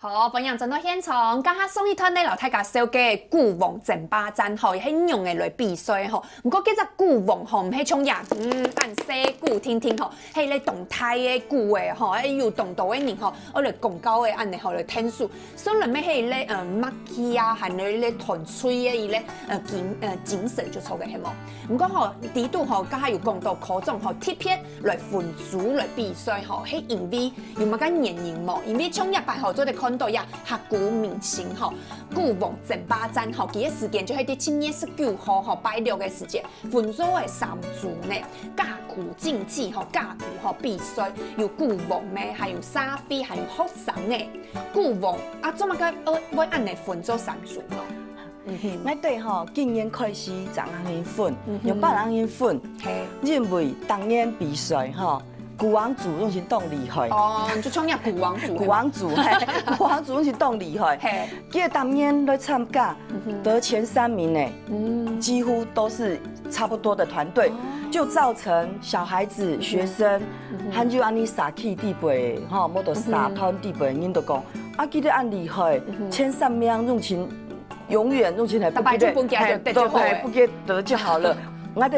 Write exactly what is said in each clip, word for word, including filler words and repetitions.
好，歡迎轉到現場。頭下上一段呢，摎大家紹介鼓王爭霸戰吼，係仰仔來比賽吼。毋過這隻鼓王吼，毋係像這，嗯，恁細鼓定定吼，係一個當大个鼓仔吼，係有當多个人吼，愛來講究个恁仔吼來𢯭手。雖然乜係一個，呃，默契啊，還有一個團隊个一個，呃，精，呃，精神就著个，係無？毋過吼，裡肚吼，頭下有講到科長吼，特別來分組來比賽吼，係因為 有麼个原因無？因為像這擺吼，做得看到這刻骨銘心吼，鼓王爭霸戰吼，佢个時間就係在七月十九號吼，拜六个時間，分做个三組呢，架鼓競技吼，架鼓吼比賽，有鼓王呢，還有社會，還有學生呢。鼓王啊，做麼个會，會恁仔分做三組吼？嗯哼。𠊎兜吼，今年開始正恁仔分，嗯哼。用別人分，嘿。因為當年比賽吼， 鼓王組攏係當厲害。哦，就像這鼓王組。鼓王組，嘿，鼓王組攏係當厲害。嘿。佢逐年來參加，嗯哼。得前三名呢，嗯。幾乎都是差不多的團隊，哦。就造成小孩子、嗯哼。學生，嗯哼。還有恁仔社區底背，吼，無就社團底背，人都講，啊，佢兜恁厲害，嗯哼。前三名攏係 永遠攏係係逐擺就分佢就得就好了。嘿，都，嘿，分佢得就好了。𠊎兜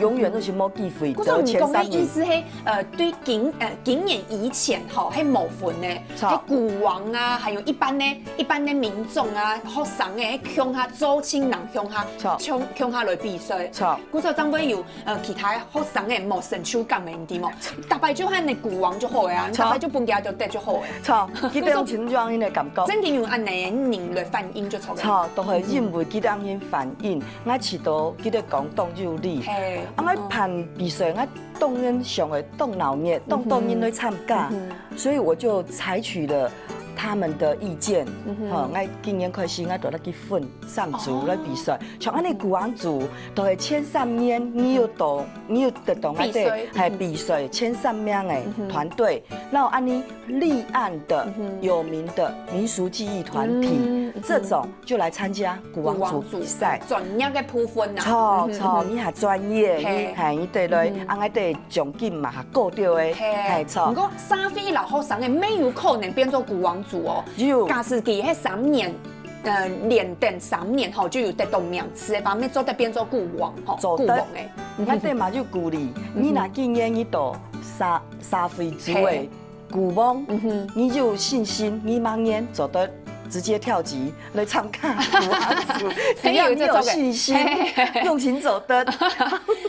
永遠攏係無機會得前三名。故所你講个意思係，呃，對今，呃，今年以前吼，係無分个，著。係鼓王啊，還有一般个，一般个民眾啊、學生个，係共下做陣人共下，著。共，共下來比賽。著。故所正會有 呃，其他學生个無成就感个，你知無？逐擺就喊你鼓王就好个啊，著。逐擺就分佢就得就好个。著，佢兜有成就感个感覺。真經有恁仔个人來反映就著个。著，都係因為佢兜个反應，𠊎試著佢兜講當有理。嘿，啊，𠊎辦比賽，𠊎當然想愛當鬧熱，當多人來參加，嗯哼。所以我就採取了他們的意見。嗯哼。吼，𠊎今年開始，𠊎就來去分 三組來比賽。哦。像恁仔鼓王組，都係前三名，你有到，你有得到𠊎兜，比賽，嘿，嗯。比賽前三名个團隊，嗯哼。然後恁仔立案的、嗯哼。有名的民俗技藝團體，嗯，嗯哼。這種就來參加鼓王組比賽。鼓王組，專業个部分啊。著，嗯哼，著，嗯哼。你較專業，嘿。你，嘿，你得來，嗯哼。啊，𠊎兜獎金嘛較高兜个，嘿。嘿，著。毋過社會摎學生个，乜有可能變做鼓王組哦。有。假使佢係三年 呃，連等三年吼，就有得到名次个話，乜做得變做鼓王吼，做得。鼓王个。𠊎兜嘛有鼓勵，嗯哼。你若今年你到社，社會組个，嘿。鼓王，嗯哼。你有信心，你明年做得直接跳級來參加鼓王組，只要你有信心，嘿，有這種个。嘿。用心做得。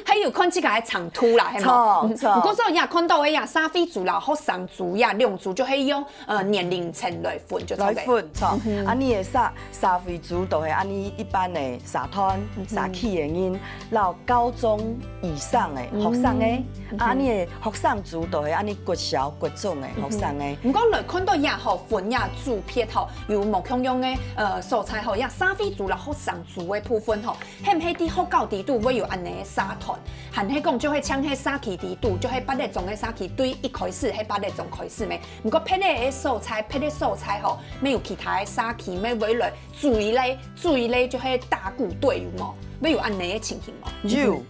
還有看自家个程度啦，係無？著，著。毋過所以也看到个呀，社會組啦、學生組呀，兩組就係用 呃，年齡層來分就著个。來分，著。嗯哼。啊，你个社，社會組就係恁仔一般个社團、嗯哼。社區个人，摎高中以上个學生个，嗯哼。啊，你个學生組就係恁仔國小、國中个學生个。嗯哼。毋過來看到這吼，分這組別吼，有無共樣个，呃，所在吼，這社會組摎學生組个部分吼， 係毋係在學校裡肚會有恁仔个社團，還係講就係像係社區裡肚，就係八德庄个社區對一開始係八德庄開始咩？毋過別个所在，別个所在吼，乜有其他个社區乜會來組一個，組一個就係打鼓隊有無？會有恁仔个情形無？有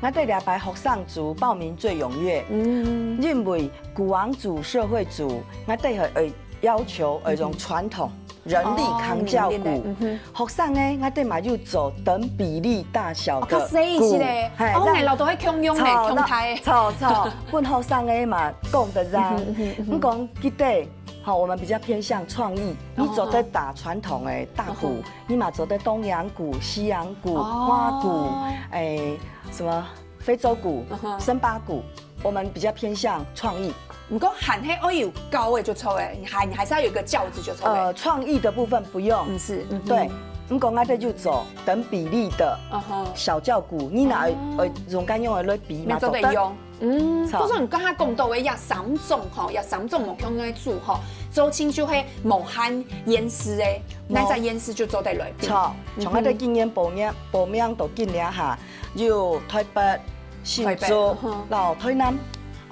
，𠊎兜這擺學生組報名最踴躍，嗯。因為鼓王組、社會組，𠊎兜係愛要求愛用傳統 人力扛轎鼓。哦，明白，嗯哼。學生呢，𠊎兜嘛有做等比例大小的鼓。哦，較細一息个。嘿，哦，讓，𠊎摎到係共樣个，著，共大个。著，著，分學生呢嘛講得上。嗯哼，嗯哼，嗯哼。你講佢兜，好，我們比較偏向創意，你做得打傳統的大鼓，哦吼。你嘛做得東洋鼓、西洋鼓、哦。花鼓，誒，什麼 非洲鼓、嗯哼。森巴鼓，我們比較偏向創意。毋過還係愛有教个就著个，還，還是要有一個教子就著个。呃，創意的部分不用。毋係，嗯哼。對，你講𠊎兜就做等比例的嗯哼。小轎鼓，你拿，哦。呃，用該用个來比嘛，乜做得用。做得。嗯，著。故所你頭下講到个這三種吼，這三種無共个組吼，做親像係無限縣市个，無。哪隻縣市就做得來比。著，嗯哼。像𠊎兜今年報名，報名到今年哈， 有台北、新竹、台北，嗯哼。摎台南。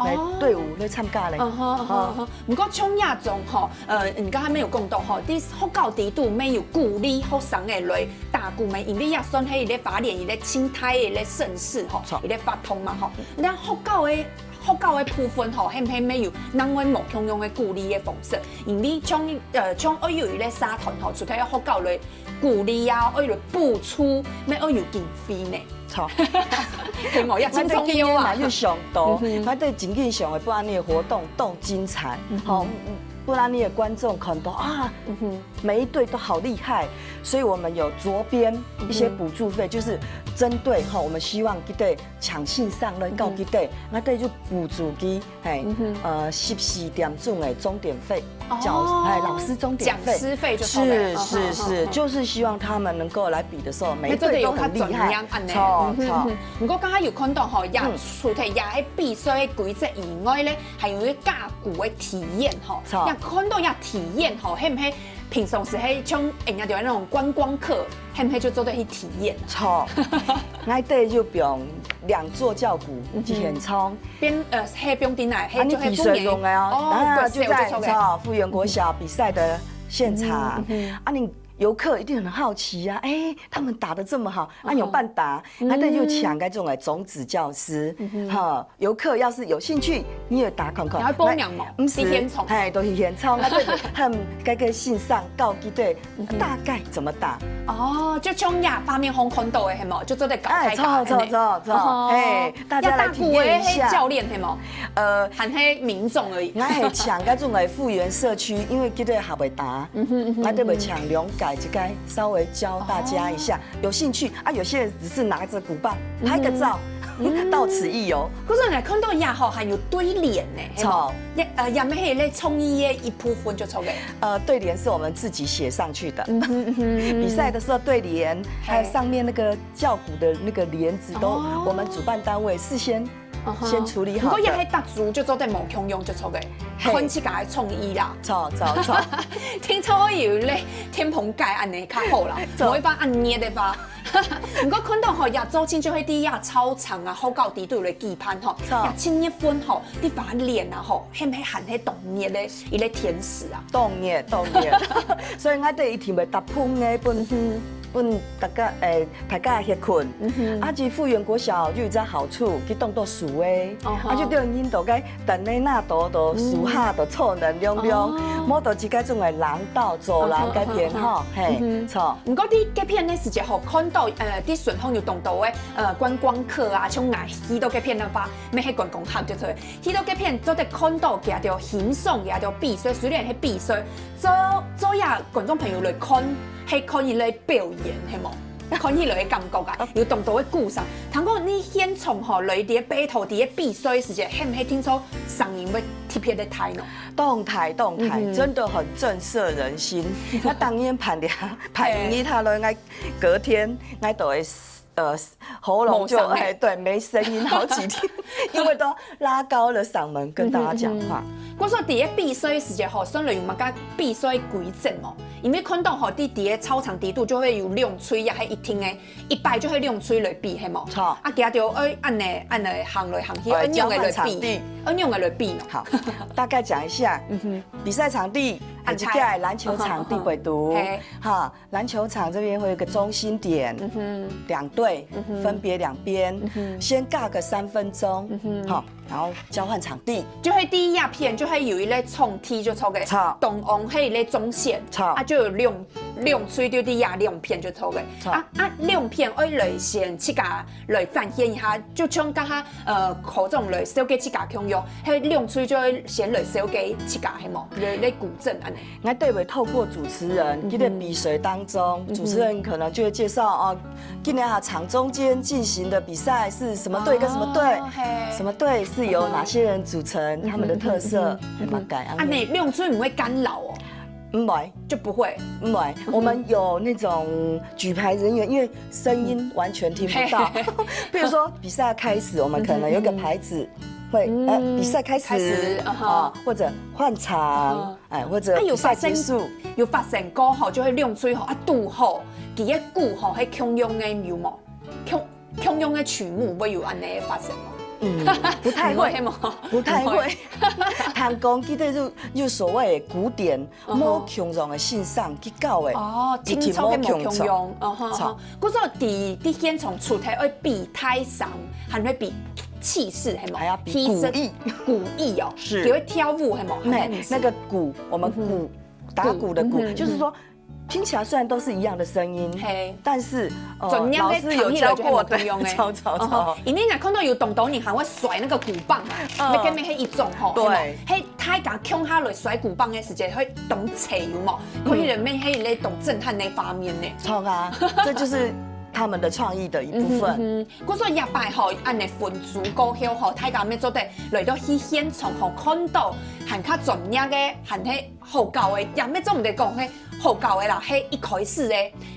个隊伍來參加咧。哦。嗯哼，嗯哼，嗯哼。毋過像這種吼，呃，你剛才沒有講到吼，在學校裡肚乜有鼓勵學生个來打鼓咩，因為也算係一個花蓮一個盡大个一個盛事吼，著。一個活動嘛吼。該學校个，學校个部分吼，係毋係乜有另外無共樣个鼓勵个方式？因為像，呃，像愛有一個社團吼，除忒學校來鼓勵啊，愛有補助，乜愛有經費呢。 著。係無？也正經愛啊。𠊎對今年嘛有想到，嗯哼。𠊎對正經想个，本來个活動當精彩，嗯哼。吼，嗯，本來个觀眾看到啊，嗯哼。每一隊都好厲害，所以我們有酌編一些補助費，嗯哼。就是針對吼，我們希望佢等搶先上來到佢等，嗯哼。𠊎等就補助佢，嘿，嗯哼。呃，十四點鐘个鐘點費。 哦。講，哎，老師鐘點費。講師費就著了。是，嗯哼，是，是，嗯哼。就是希望他們能夠來比的時候，每一隊都很厲害。那做得有較專業恁呢。著，嗯哼，著。嗯哼。毋過剛剛有看到吼，也，嗯。除忒也係比賽个規則以外咧，還有一個打鼓个體驗吼。著。也看到也體驗吼，係毋係平常時係像人家講那種觀光客，係毋係就做得去體驗？著。𠊎等就放兩座轎鼓，嗯哼。一現場。 邊，呃，係放在哪？係就係復原，啊，你比賽用个哦，哦，啊，國小就在，就著个。著，復原國小比賽的現場。嗯哼，嗯哼。啊，你遊客一定很好奇啊，哎，他們打得這麼好，啊，仰般打？嗯。啊，那就請該種的種子教師，嗯哼。哈，遊客要是有興趣，你也打看看。你愛報名無？那，毋使，去現場。嘿，都去現場，啊，對，對，他們該個欣賞到佢等 嗯哼。大概怎麼打？哦，就像這畫面上看到个，係無？就做得搞開打，哎，著，著，係無？著，著，哦。哎，大家來體驗一下。要打鼓的，係教練，係無？呃，還係民眾而已。𠊎係請該種个復原社區，因為佢等較會打，嗯哼，嗯哼，𠊎特別請兩屆，一屆稍微教大家一下，哦。有興趣啊，有些人只是拿著鼓棒拍個照，嗯哼。到此一遊。可是𠊎看到這吼，還有對聯呢，係無？著。 也，呃，也乜係咧創意个一部分就著个。呃，對聯是我們自己寫上去的。嗯哼，嗯哼，嗯哼。比賽的時候對聯，嘿。還有上面那個轎鼓的那個簾子都，哦。我們主辦單位事先，嗯哼。先處理好的。毋過也係逐組就做得無共樣就著个，嘿。看自家个創意啦。著，著，著。聽說有咧天棚蓋恁呢較好啦，著。無一般恁熱个吧。 毋過看到吼，這造型就係在這操場啊，學校裡肚來舉辦吼，著。這七月份吼，在花蓮啊吼，係毋係還係當熱个一個天時啊？當熱，當熱。所以𠊎等一定會搭棚个，分，嗯哼。分大家，誒，大家歇睏。嗯哼。啊，去復原國小就有一個好處，佢當多樹仔，哦吼。啊，就對人都該 等咧那朵朵樹下的臭能亮亮，哦。摸到自家種个廊道走廊該片吼，嗯哼，嗯哼。嘿，嗯哼。著。毋過在該片个時節吼，看到，呃，在順風有當多个，呃，觀光客啊，像𠊎去到該片个話，乜係觀光客就著。去到該片做得看到佢兜欣賞，佢兜比賽，雖然係比賽，做，做這觀眾朋友來看，係看佢兜表演，係無？ 看起來个感覺啊，有當多个鼓聲。聽講你現場吼，來在該battle，在該比賽个時節，係毋係聽說聲音會特別个大呢？當大，當大，嗯哼。真的很震懾人心。那當然，辦了，辦一日下來，𠊎隔天，𠊎都會，呃，喉嚨就，無聲了。哎，對，沒聲音好幾天，因為都拉高了嗓門跟大家講話。嗯哼，嗯哼。我說，在該比賽个時節吼，算來有麼个比賽規則無？因為看到吼，在，在該操場裡肚就會有兩隊，也係一定个 一擺就係兩隊來比，係無？著。啊，佢兜愛恁呢，恁呢行來行去，哎，愛仰仔來比，交換場地。愛仰仔來比呢？好，大概講一下，嗯哼。比賽場地，恁大。係一個籃球場地，嗯哼，嗯哼。對不對？嘿。哈，籃球場這邊會有一個中心點，嗯哼。兩隊，嗯哼。分別兩邊，嗯哼。先尬個三分鐘，嗯哼。好，然後交換場地。就係在這片，就係有一個場地就著个，著。中央係一個中線，著。啊，就有兩，兩隊就在這兩片就著个。 著。啊，啊，兩片愛來先自家來展現一下，就像剛剛，呃，科長來紹介自家共樣，該兩隊就愛先來紹介自家，係無？來，來舉證恁呢。𠊎等會透過主持人，嗯哼。佢个比賽當中，嗯哼。主持人可能就會介紹，哦，今年啊，場中間進行的比賽是什麼隊跟什麼隊，哦，嘿。什麼隊是由哪些人組成，嗯哼。他們的特色，嗯哼。係麼个，嗯哼。恁呢。啊，恁呢兩隊毋會干擾哦。 毋會。就不會。毋會，嗯哼。我們有那種舉牌人員，因為聲音完全聽不到。嗯。嘿。比如說比賽開始，我們可能有一個牌子，嗯哼。會，呃，嗯。比賽開始，開始，嗯哼。啊，或者換場，嗯哼。哎，或者比賽結束。啊，有發生，有發生過吼，就會兩隊吼，啊，堵好，佢个鼓吼，係共樣个有無？共 共樣个曲目會有恁呢發生無？嗯，不太會，毋會，係無？不太會。毋會。聽講，記得有，有所謂的古典，嗯哼。無共樣的先生去教的，哦，一定聽錯个無共樣。無共樣，哦，好，著。好。故所在，在現場除忒愛比大聲，還會比氣勢，係無？還要比氣勢，鼓藝。鼓藝哦，是。就會跳舞，係無？沒，還是那個鼓，我們鼓，嗯哼。打鼓的鼓，鼓，嗯哼，就是說，嗯哼。 聽起來雖然都是一樣的聲音，嘿。但是，呃，專業个老師有教過的，聽起來就很不一樣欸。著，著，著。哦，因為若看到有當多人還會甩那個鼓棒啊，嗯。那個乜係一種吼，對。係無？係大家共下來甩鼓棒的時間，會當齊有無？嗯。看起來乜係一個當震撼的畫面呢。著啊，這就是他們的創意的一部分。嗯哼，嗯哼。故所這擺吼，恁呢分組過後吼，大家乜做得來到去現場吼，看到還較專業个，還係 好搞个，也乜做毋得講係好搞个啦，係一開始个，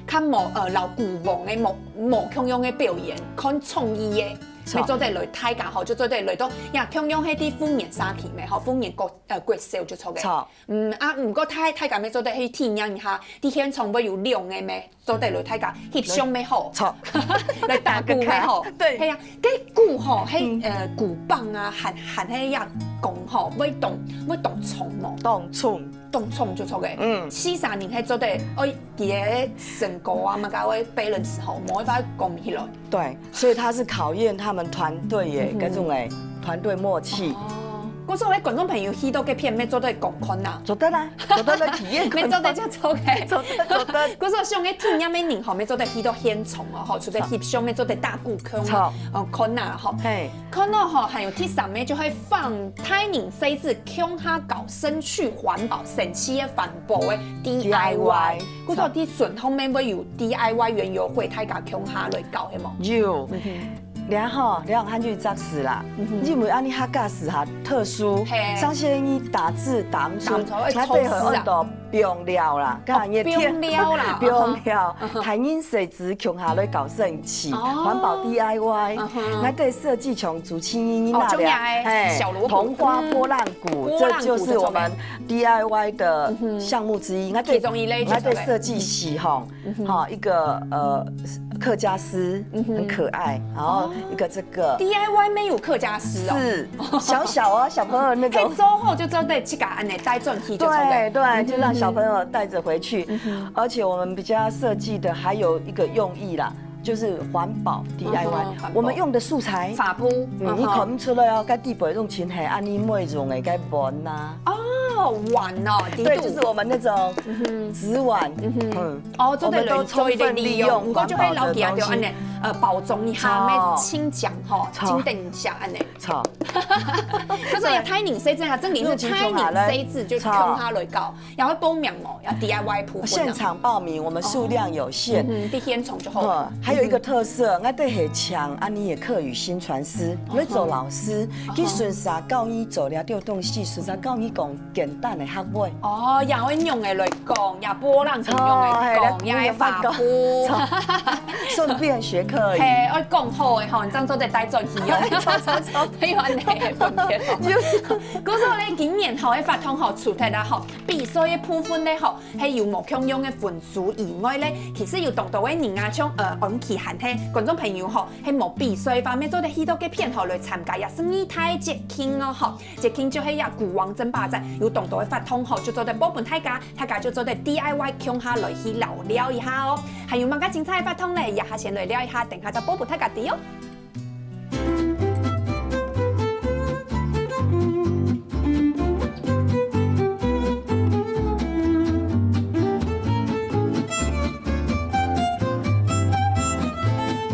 較無，呃，摎過往个無，無共樣个表演，看創意个，著。乜做得來大家吼，就做得來到，也共樣係在豐原社區咩吼，豐原國，呃，國小就著个。著。嗯，啊，毋過大，大家乜做得去體驗一下，在現場會有兩个咩，做得來大家翕相乜好，著。來打鼓乜好。打個卡，對。係啊，該鼓吼，係，嗯。呃，鼓棒啊，還，還係也講吼，會當，會當重無？當重。 當重就著个。嗯。四儕人係做得，愛佢个身高啊，麼个愛balance吼，無辦法講起來。對，所以它是考驗他們團隊耶，嗯哼。該種欸，團隊默契。哦。故所个觀眾朋友去到該片，乜做得講看啊。做得啦，做得來體驗看。乜做得就著个。做得，做得。故所想个體驗个人吼，乜做得去到現場哦，吼，除了翕相，乜做得打鼓看啊，著。哦，看啊，吼。嘿。 看到吼，還有第三个就係放大人細子共下搞生趣環保、生趣个環保个D I Y。D I Y。故所在順後面會有D I Y園遊會，大家共下來搞，係無？有。嗯哼。然後，然後還有一隻事啦，嗯哼。因為恁呢客家時下特殊，嘿。像係你打字打毋出，打毋出，愛抽絲啊。還得很多 放料啦，哦，該个天，放料啦，放料，嗯哼。大人細子共下來搞生趣，哦。環保D I Y，嗯哼。𠊎兜設計像竹青衣哦，那兩，像那个嘿，小蘿蔔。桐花波浪鼓，嗯。這就是我們D I Y的項目之一。嗯哼。𠊎兜，其中一類就係。𠊎兜設計係吼，嗯哼。哈，一個，呃，客家詩，嗯哼。很可愛，然後一個這個哦。D I Y乜有客家詩哦。是，小小啊，小朋友那種。嘿，做好就做得自家恁呢帶轉去就著个。對，對，就讓小朋友帶著回去。嗯哼。而且我們比較設計的還有一個用意啦，就是環保D I Y。嗯哼，環保。我們用的素材，花布，嗯，你看毋出來哦，該底背用盡係恁呢美容的該碗啊。哦，碗哦，對，底肚。就是我們那種嗯哼。紙碗，嗯哼。嗯。哦，做得來做一個利用，我們都充分利用環保的東西。毋過就會摎佢啊，就恁呢，呃，包裝一下，著。乜清講吼，著。清等一下恁呢。 著。可是也大人細子啊，正經係大人細子就共下來搞，也會報名哦，要D I Y部分啊。現場報名，我們數量有限。哦。嗯哼，在現場就好。嗯，還有一個特色，𠊎兜係請恁呢个客語薪傳師，哦。來做老師，哦。去順續教你做這兜東西，順續教你講簡單的客話。哦，也會用得來講，也無人用得來講，哦，嘿，也會發布。來，來，來，順便學客語。嘿，愛講好的吼，你正做得帶轉去哦。著，著，著。 台灣的分別哦。故所咧，今年吼，个活動吼，除忒啦吼，比賽个部分咧吼，係有無共樣个分數以外咧，其實有當多个人啊，像，呃，安琪還係觀眾朋友吼，係無比賽方面做得去到該片吼來參加，也係二大節慶哦吼。節慶就係呀，古王爭霸戰，有當多个活動吼，就做得報分大家，大家就做得D I Y共下來去尞尞一下哦。還有麼个精彩个活動咧，這下先來尞一下，等下再報分大家知哦。